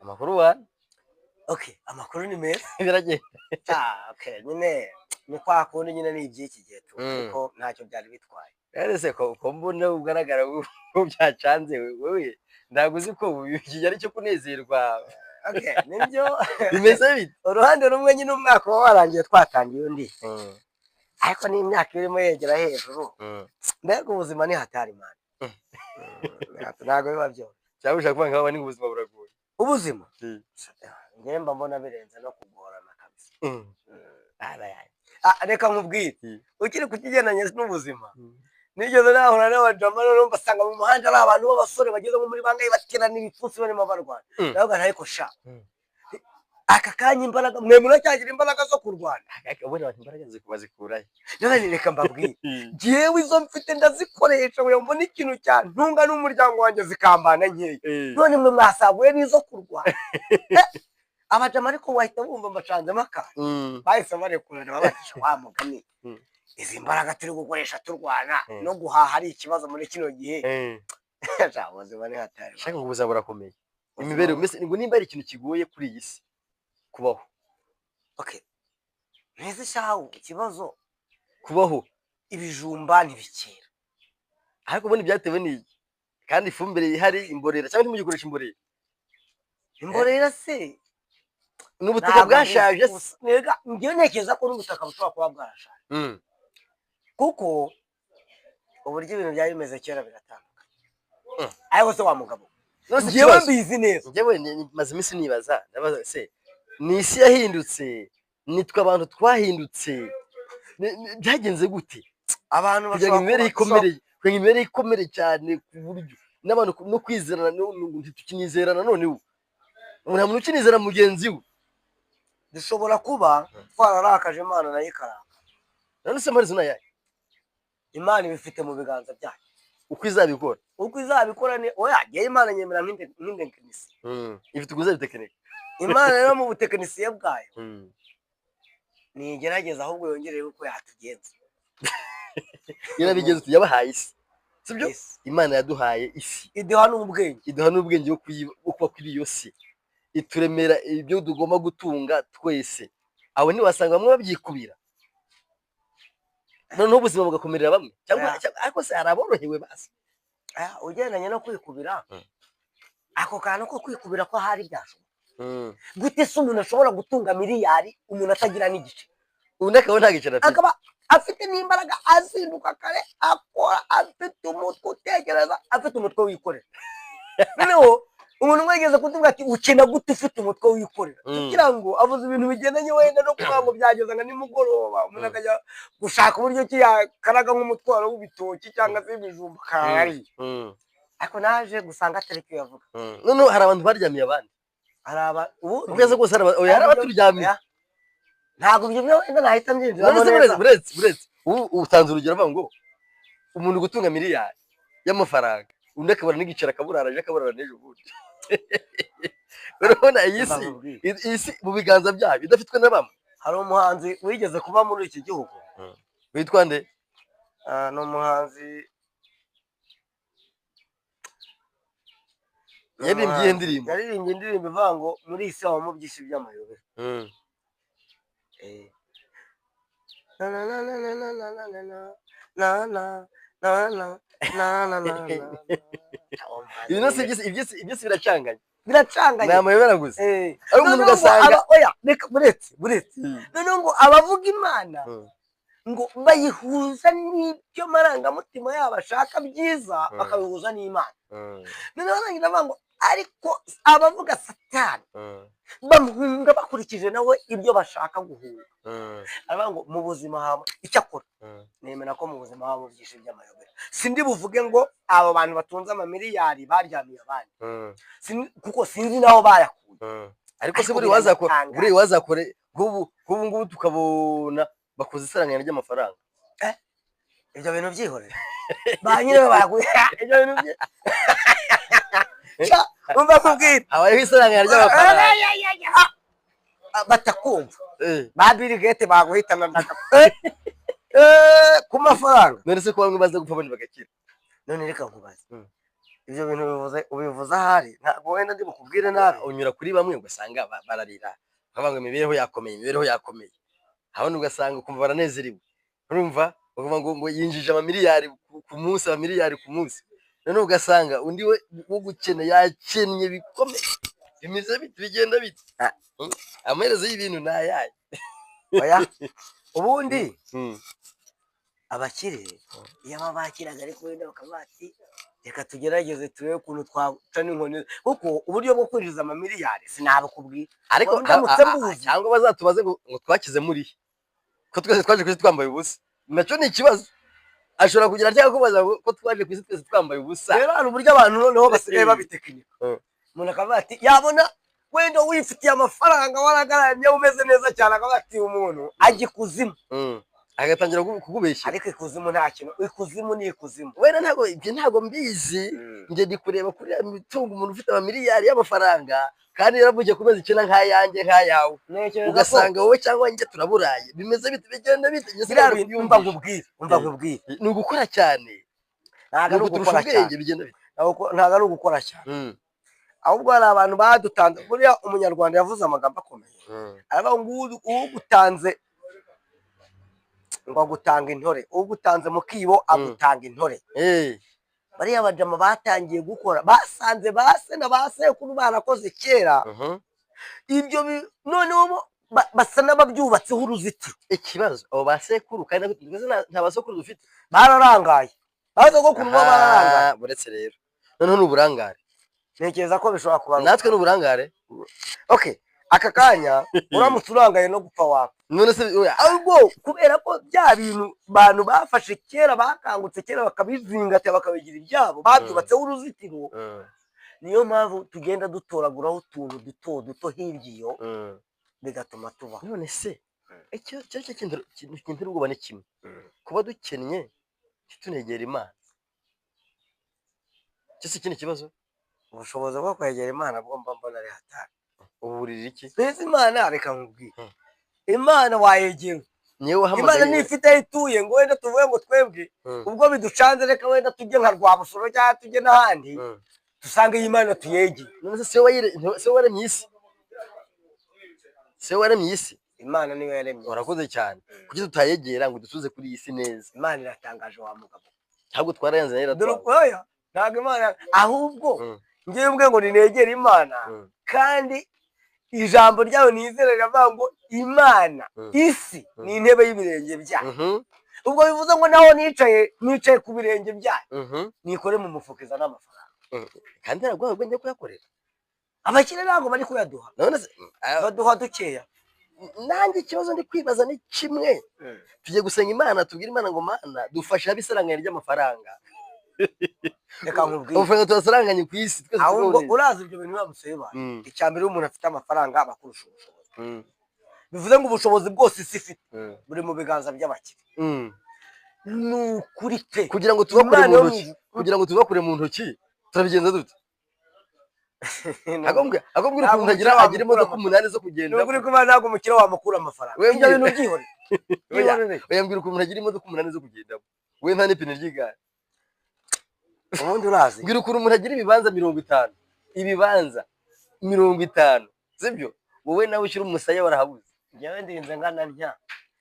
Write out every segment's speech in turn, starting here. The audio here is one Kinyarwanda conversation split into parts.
Amakuru wa Okay, amakuru ni meza. Biragenda. Ah, okay, nyine ni kwa kundi nyine, ni iby'iki gihe tu, ariko ntacyo byari bitwaye. Rero se ko mbona ugaragara ko byacanze, wewe ntabwo uzi ko ubu iki ari cyo kunezerwa? Okay, nibyo. Bimeze bite? Uruhande rumwe nyine umwaka uba warangiye, twatangiye undi, ariko n'imyaka irimo yegera hejuru, mbega ubuzima ni hatari man. Ntabwo biba byoroshye. Cyangwa ushaka kuvuga nkaho ni ubuzima buragoye? Ubuzima njyewe mba mbona birenze no kugorana kabisa. Ah, reka nkubwire. Ukiri ku kigendanye n'ubuzima, nigeze nahura n'abajama, noneho mbasanga mu muhanda ari abantu b'abasore bageze nko muri bangahe, baterana ibipfunsi, barimo barwana. Ndavuga nti: "Ariko sha, aka kanya imbaraga mwe muracyagira imbaraga zo kurwana?" Ubundi abantu imbaraga bazikurahe? None reka mbabwire, njyewe izo mfite ndazikoresha kugira ngo mbone ikintu cyantunga n'umuryango wanjye, zikambana nkeya. None mwe mwasaguye n'izo kurwana? Abajama ariko wahita bumva mbacanzemo akantu. Bahise barekurana, babatisha wa mugani, izi mbaraga turi gukoresha turwana, no guhaha ari ikibazo muri kino gihe. Sha, ubuzima ni hatari. Shaka ngo ubuzima burakomeye, imibereho mbese ngo nimba ari ikintu kigoye kuri iyi si kubaho. Okay, ntizi shahu ikibazo. Kubaho. Ibijumba ntibikera. Ariko ubundi byatewe n'iki kandi ifumbire ihari, imborera, cyangwa ntimugikoresha imborera? Imborera se? N'ubutaka Ntabwo bwashaje se? Nega, njyewe ntekereza ko n'ubutaka bushobora kuba bwarashaje, kuko uburyo ibintu byari bimeze kera biratandukanye. Ariko se wa mugabo, None se njyewe ikibazo- mbizi neza. Njyewe maze iminsi nibaza, ndabaza se ni isi yahindutse, nitwe abantu twahindutse, byagenze gute Abantu kugira ngo bashobora imibereho kuba ikomere, kugira ngo imibereho ikomere cyane ku buryo n'abantu no kwizerana ntitukinizerana? Noneho nta muntu ukinizera mugenzi we. Dushobora kuba twararakaje Imana, nayo ikaraka. None se amaherezo ni ayahe? Imana ibifite mu biganza byayo. Uko izabikora. Uko izabikora ni oya, njyewe Imana nyemera nk'indekinisiye. Ifite uko izabitekinika. Imana rero mu butekinisiye bwayo ntigerageza, ahubwo yongereye uko yatugenza. Yarabigenza uti yabahaye isi, sibyo? Yes. Imana yaduhaye isi. Iduha n'ubwenge. Iduha n'ubwenge bwo kuba kuri iyo si, ituremera ibyo tugomba gutunga twese. Abo ntiwasanga bamwe babyikubira, noneho ubuzima bugakomerera bamwe cyangwa ariko se hari aborohewe basi? Ah, ugendanye no kwikubira, ako kantu ko kwikubira ko hari byashoboka gute se umuntu ashobora gutunga miliyari, umuntu atagira n'igice? Undi akaba nta giceri afite. Akaba afite n'imbaraga, azinduka kare, akora, afite umutwe utekereza, afite umutwe wikorera. Noneho umuntu umwe yigeze kutubwira ati: "Ukina gute ufite umutwe wikorera?" Kugira ngo avuze ibintu bigendanye wenda no kuvuga ngo byageza nka nimugoroba, umuntu akajya gushaka uburyo ki yakaraga nk'umutwaro w'ibitoki cyangwa se ibijumba akayariye. Ariko naje gusanga atari cyo yavuga. Noneho hari abantu baryamiye abandi. Hari aba ubu Ubwiza bwose hari oya, hari abaturyamiye. Oya. Ntabwo ibyo byo wenda nahita mbyinjiramo None se neza. buretse ubu utanze urugero avuga ngo umuntu gutunga miliyari y'amafaranga, undi akabura n'igiceri, akaburara ejo, akaburara n'ejo bundi. Urabona iyi si, Mbabwire. iyi si mu biganza byayo idafitwe na bamwe. Hari umuhanzi wigeze kuba muri iki gihugu. Witwa nde? Ah, ni umuhanzi Yaririmbye iyihe ndirimbo? Yaririmbye indirimbo ivuga ngo muri iyi si habamo byinshi by'amayobera. Na na na na na na na na na na na na na na na na na. Uwo muhanzi Ibi byose iby'isi biracanganye. Biracanganye. Ni amayobera gusa. Ariko umuntu Noneho ngo ugasanga oya, reka, buretse. Noneho ngo abavuga Imana ngo bayihuza n'ibyo marangamutima yabo ashaka byiza, bakabihuza n'Imana. Noneho barangiza bavuga ngo ariko abavuga Satani bamuhunga bakurikije nawe ibyo bashaka guhunga. Aravuga ngo mu buzima haba, icyakora nemera ko mu buzima haba byinshi by'amayobera. Sindi buvuge ngo abo bantu batunze amamiliyari baryamiye abandi, kuko sinzi n'aho bayakuye. Ariko se Ariko buri wazakora biratangaje. Buri wazakore nk'ubu ngubu tukabona bakoze isaranganya ry'amafaranga. Ibyo bintu byihorere, ba nyirayo bayakuye ibyo bintu bye. Sha, umva nkubwire. Habayeho isaranganya ry'amafaranga. Batakumva ba Bill Gates baguhitana ndaka ku mafaranga. None se ko bamwe baza gupfa abandi bagakira? None reka nkubaze. Ibyo bintu bivuze, ubivuze ahari ntabwo wenda ndi bukubwire nabi. Unyura kuri bamwe ugasanga bararira, bakavuga ngo imibereho yakomeye, imibereho yakomeye. Abandi ugasanga ukumva baranezerewe, urumva bakavuga ngo yinjije amamiliyari ku munsi, amamiliyari ku munsi. Noneho ugasanga undi we wo gukena yakennye bikomeye. Bimeze bite? Bigenda bite? Amaherezo y'ibintu ni ayahe? Oya, ubundi abakire iyo baba bakiraga, ariko wenda bakavuga bati: "Reka tugerageze turebe ukuntu twaca n'inkoni," kuko uburyo bwo kwinjiza amamiliyari sinabukubwira. Ariko Ndamutse mbuzi. Cyangwa bazatubaze ngo twakize muri he, ko twese twaje ku isi twambaye ubusa? Nacyo ni ikibazo ashobora kugira cyangwa kubaza ngo ko twaje ku isi twese twambaye ubusa. Rero hari uburyo abantu noneho basigaye babitekinika. Umuntu akavuga ati, yabona wenda wifitiye amafaranga, waragaramye, umeze neza cyane, akavuga ati: "Uyu muntu ajya ikuzimu." Agatangira kukubeshyera. Ariko ikuzimu nta kintu, ikuzimu ni ikuzimu. Wenda ntabwo ibyo, ntabwo mbizi. Njye ndi kureba kuri ya mitungo, umuntu ufite amamiliyari y'amafaranga kandi yaravukiye ku mezi icyenda nk'ayanjye, nk'ayawe. Ntekereza ko Ugasanga wowe cyangwa njye turaburaye. Bimeze bite? Bigenda bite? Njye biriya sinabwo bintu, umva kubyumvisha. nkubwire, umva nkubwire. Ni ugukora cyane? Ntabwo Ni ari uguturusha ugukora cyane. ubwenge? Bigenda bite? Ntabwo ari ugukora cyane, ahubwo hari abantu badutanze. Buriya Umunyarwanda yavuze amagambo akomeye, aravuga ngo ugutanze ngo agutanga intore, ugutanze mu kibo agutanga intore. Bariya bajama batangiye gukora basanze ba se na ba sekuru barakoze kera. Ibyo noneho bo basa n'ababyubatseho uruzitiro. Ikibazo, abo ba sekuru kandi natwe twese nta ba sekuru dufite. Bararangaye, ba sogokuru bo bararangaye. Aha, buretse rero noneho ni uburangare. Ntekereza ko bishobora kuba ari Natwe ni uburangare. Okay, aka kanya uramutse urangaye no gupfa wapfa. None se oya, Ahubwo kubera ko bya bintu bantu bafashe kera, bakangutse kera, bakabizingatira, bakabigira ibyabo, babyubatseho uruzitiro, niyo mpamvu tugenda dutoraguraho utuntu duto duto hirya iyo, bigatuma tubaho. None se icyo cyo cyo kintu ubwoba ni kimwe: kuba dukennye ntitunegere Imana. Cyo si ikindi kibazo. Ubushobozi bwo kwegera Imana bwo mba mbona ari hatari. Uburira iki? Mbese Imana, reka nkubwire, Imana wayegera Niyo Imana wahamagaye. ntifite aho ituye ngo wenda tuvuge ngo twebwe ubwo biducanze reka wenda tujye nka Rwabusoro cyangwa tujye n'ahandi, dusange iyi Imana tuyegeye. None se si wowe waremye isi? Si wowe waremye isi? Imana niyo yaremye. Urakoze cyane. Kuki tutayegera ngo dusubize kuri iyi si neza? Imana iratangaje wa mugabo. Ntabwo twarayanze nayo Dore iratwanga. oya, ntabwo Imana, ahubwo ngewe ubwe ngo ninegere Imana, kandi ijambo ryayo nizere riravuga ngo Imana, isi ni intebe y'ibirenge byayo. Ubwo bivuze ngo naho nicaye, nicaye ku birenge byayo. Nikore mu mufuka izana amafaranga. Kandi ntabwo ubwenge bwo kuyakorera. Abakire ntabwo bari kuyaduha. None se Baduha dukeya. Nanjye ikibazo ndi kwibaza ni kimwe: tugiye gusenga Imana, tubwire Imana ngo: "Mana, dufashe habe isaranganya ry'amafaranga." Reka nkubwire. Amafaranga tuyasaranganye ku isi twese Ahubwo tubeho neza. urazi ibyo bintu biramutse bibaye, icya mbere, iyo umuntu afite amafaranga aba akurusha ubushobozi. Bivuze ngo ubushobozi bwose isi ifite buri mu biganza by'abakire. Ni ukuri pe. Kugira ngo tubakure Imana mu yo mu ntoki, ijuru. kugira ngo tubakure mu ntoki, turabigenza dute? Agombwira Ntabwo ukuntu agira umukire agira imodoka wamukura 8 zo Ni kugenda. ukuri kuba ntabwo umukire wamukura amafaranga. We Ibyo mbwira. bintu byihorere. Oya, Byihorere. oya, mbwira ukuntu agira imodoka 8 zo kugendamo, we nta n'ipine ry'igare. Ubundi urazi Mbwira ukuntu umuntu agira ibibanza 50, ibibanza 50, sibyo? Wowe nawe ushyira umusaya warahabuze. Njyewe ndinze ngana ntya,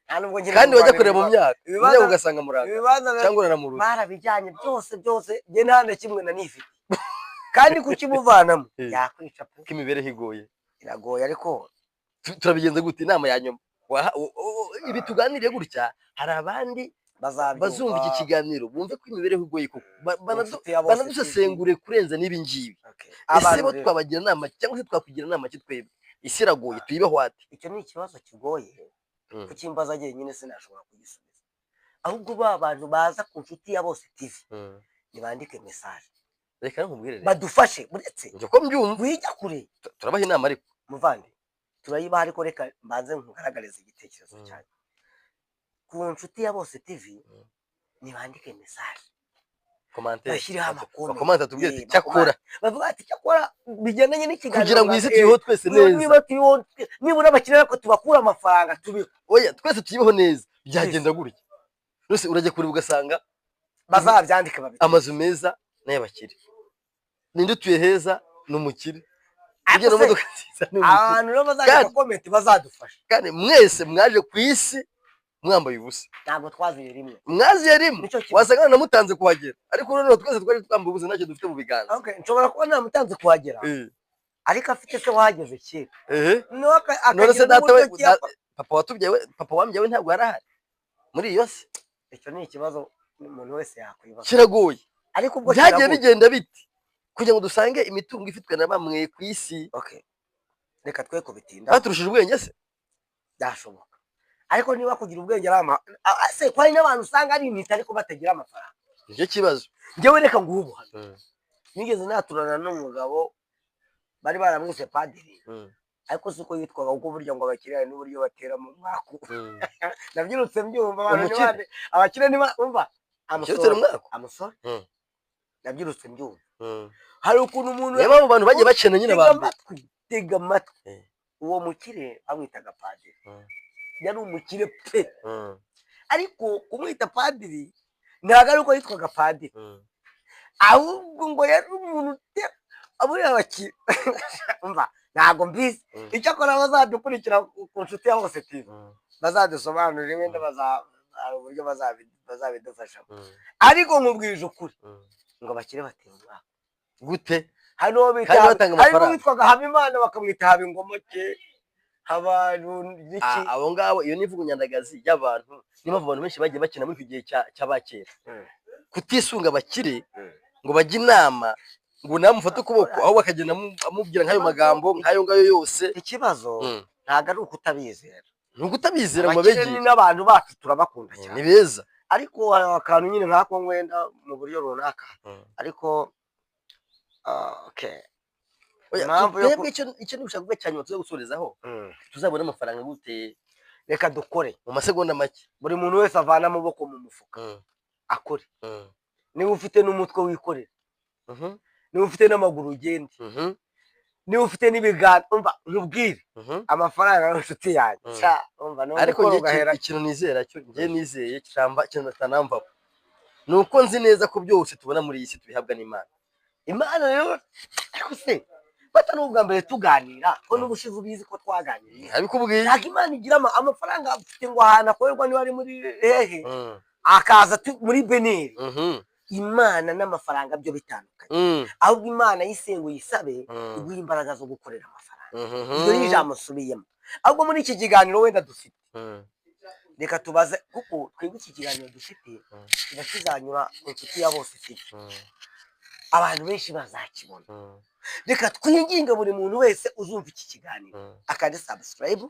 nta nubwo nkiri Kandi wajya kurwanira kureba mu ibibanza. myaka Ibibanza- imyaka ugasanga muranga Ibibanza cyangwa uranamuruta. barabijyanye byose byose, njye nta na kimwe na nifite, kandi kukimuvanamo yakwica pe. Ko imibereho igoye. Iragoye ariko Turabigenza gute? Inama ya nyuma. Ibi tuganiriye gutya, hari abandi bazabyumva. bazumva iki kiganiro bumve ko imibereho igoye koko. Inshuti ya bose. Banadusesengure kurenza n'ibi ngibi. Okay. Ese Abantu bo rero, twabagira inama cyangwa se twakugira inama ki twebwe? Isi iragoye, tuyibeho ate? Icyo ni ikibazo kigoye. Kukimbaza jyenyine sinashobora kugisubiza, ahubwo ba bantu baza ku Nshuti ya Bose TV nibandike message. Reka nkubwire rero. Badufashe uretse Njye ko mbyumva, wijya kure. turabaha inama ariko. Muvandi, turayibaha, ariko reka mbanze nkugaragarize igitekerezo cyanjye. Ku Nshuti ya Bose TV nibandike message, Commentaire. bashyireho ama comment. Ba comment, tubwire ati Eh, cyakora bavuga ati cyakora bigendanye n'ikiganiro kugira ngo iyi si tuyibeho twese neza. Niba tuyibeho, nibura abakiriya ariko tubakure amafaranga tubiho. Oya, twese tuyibeho neza byagenda gutya. Rwose urajya kureba ugasanga Bazabyandike babiri. amazu meza n'ay'abakire. Ninde utuye heza? Ni umukire. Ariko Ugenda mu se, modoka nziza ni umukire. Abantu rero bazajya comment bazadufasha. Kandi mwese mwaje ku isi mwambaye ubusa. Ntabwo twaziye rimwe. Mwaziye rimwe. Nicyo kibazo. Wasanga namutanze kuhagera, ariko noneho twese twari twambaye ubusa, ntacyo dufite mu biganza. Okay, nshobora kuba namutanze kuhagera, ariko afite se wahageze kera. Noneho None se akagira data we n'uburyo ki papa watubyaye we, papa wambyaye we ntabwo yari ahari muri iyo si? Icyo ni ikibazo umuntu wese yakwibaza. Kiragoye. Ariko ubwo Byagiye kiragoye. bigenda bite kugira ngo dusange imitungo ifitwe na bamwe ku isi? Okay, reka twe kubitinda. Baturushije ubwenge se? Byashoboka, ariko niba kugira ubwenge ari ama se ko hari n'abantu usanga ari intiti ariko batagira amafaranga? Nicyo kibazo. Njyewe reka nguhe ubuhamya. Nigeze naturana n'umugabo bari baramwise padiri, ariko si uko yitwaga, kuko burya ngo abakire hari n'uburyo batera mu mwaku. Nabyirutse mbyumva abantu. Umukire? Abakire niba umva Umukire utera umwaku? Amusore, nabyirutse mbyumva hari ukuntu umuntu Niyo mpamvu abantu bagiye bakena nyine Tega ba mbere. amatwi, tega amatwi. Uwo mukire bamwitaga padiri, yari umukire pe, ariko kumwita padiri ntabwo ari uko yitwaga padiri, ahubwo ngo yari umuntu buriya abakire, umva, ntabwo mbizi. Icyakora bazadukurikira ku Nshuti ya Bose TV bazadusobanurire, wenda hari uburyo bazabidufashamo. Ariko nkubwije ukuri ngo abakire batera umwaku. Gute? Hari n'uwo bita Kandi batanga hari amafaranga. n'uwitwaga Habimana, bakamwita Habingomoke, Habariki. Abo ngabo, iyo ni imvugo nyandagazi y'abantu. Niyo mpamvu abantu benshi bagiye bakina muri icyo gihe cy'abakera, kutisunga abakire ngo bajye inama, ngo namufate ukuboko, ahubwo akagenda amubwira nk'ayo magambo nk'ayo ngayo yose. Ikibazo ntabwo ari ukutabizera. Ni ukutabizera ngo Abakire babegere. ni n'abantu bacu, turabakunda cyane. Ni beza. Ariko hari akantu nyine nk'ako wenda mu buryo runaka, ariko okay. Oya, Impamvu yo twebwe icyo nibishaka kuvuga cya nyuma tuza gusorezaho, tuzabona amafaranga gute? Reka dukore. Mu masegonda make. Buri muntu wese avana amaboko mu mufuka akore. Niba ufite n'umutwe wikorere, niba ufite n'amaguru ugende, niba ufite n'ibiganza, umva nkubwire, amafaranga ni inshuti yanjye. Sha, umva ni Ariko ugukora njye ugahera. ikintu nizera cyo, njye nizeye kiramba, ikintu kitanamvaho, ni uko nzi neza ko byose tubona muri iyi si tubihabwa n'Imana. Imana rero, ariko se bata n'ubwa mbere tuganira, ko n'ubushize ubizi ko twaganiriye? Abikubwiye. Ntabwo Imana igira amafaranga afite ngo ahantu akorerwa niba ari muri hehe, akaza muri BNR. Imana n'amafaranga byo bitandukanye. Ahubwo Imana yisenga uyisabe iguha imbaraga zo gukorera amafaranga. Iryo ni ijambo nsubiyemo. Ahubwo muri iki kiganiro wenda dufite, reka tubaze, kuko twebwe iki kiganiro dufite kiba kizanyura ku Nshuti ya Bose TV, abantu benshi bazakibona. Reka twinginge buri muntu wese uzumva iki kiganiro akande subscribe,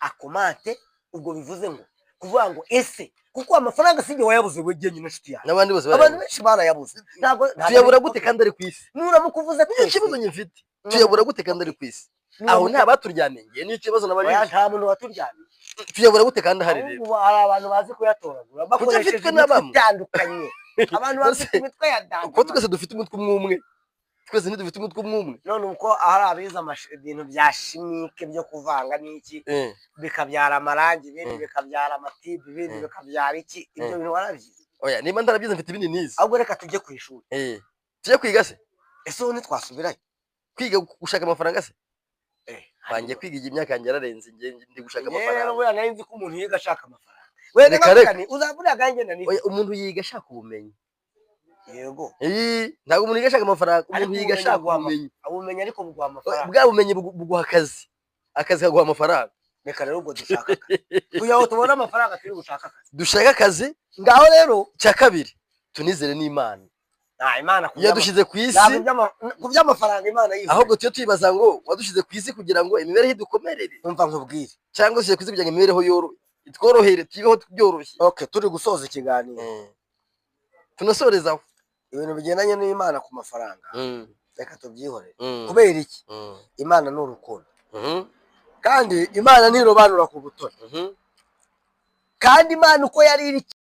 acommente. Ubwo bivuze ngo kuvuga ngo ese kuko amafaranga si njye wayabuze wenyine, inshuti yanjye. N'abandi bose Abantu barayabuze. benshi barayabuze. Ntabwo Tuyabura gute kandi ari ku isi? Nuramuka uvuze Nicyo twese kibazo nyifite. Tuyabura gute kandi ari ku isi? Aho nta baturyamiye, ngewe niyo kibazo Oya, nabajije. nta muntu waturyamiye. Tuyabura gute kandi ahari rero? Ahubwo hari abantu bazi kuyatoragura bakoresheje afitwe na imitwe bamwe? itandukanye, abantu bafite imitwe ya Ko danda. twese dufite umutwe umwe umwe, twese ntidufite umutwe umwe umwe? None uko hari abize ibintu bya chimique byo kuvanga n'iki, bikabyara amarangi, ibindi bikabyara amatibe, ibindi bikabyara iki, ibyo bintu warabyize? Oya, niba ntarabyize mfite ibindi nize. Ahubwo reka tujye ku ishuri. Tujye kwiga se? Ese ubu ntitwasubirayo? Kwiga gushaka amafaranga se? Bangiye kwiga igihe imyaka yanjye yararenze, njye ndi gushaka Njyewe rero amafaranga. buriya nari nzi ko umuntu yiga ashaka amafaranga. Wenda Reka, nkavuga reka. nti uzaburiya kanjye nani. Oya, umuntu yiga ashaka ubumenyi. Yego. Ntabwo umuntu yiga ashaka amafaranga, umuntu Ariko yiga ubumenyi ashaka buguha ubumenyi. Ubumenyi ariko buguha amafaranga. Bwa bumenyi buguha akazi, akazi kaguha amafaranga. Reka rero ubwo dushaka akazi kugira ngo tubone amafaranga, turi gushaka akazi. Dushaka akazi. Ngaho rero. Cya kabiri, tunizere n'Imana. Nta Imana ku Iyo yadushyize ku isi ntabwo ku by'amafaranga Imana yivuye. Ahubwo tujye tuyibaza ngo wadushyize ku isi kugira ngo imibereho idukomerere, Umva nkubwire. cyangwa se ku isi kugira ngo imibereho itworohere, tubeho byoroshye? Okay, turi gusoza ikiganiro. Tunasorezaho. Ibintu bigendanye n'Imana ku mafaranga reka tubyihorere. Kubera iki? Imana ni urukundo, kandi Imana ntirobanura ku butoni, kandi Imana uko yari iri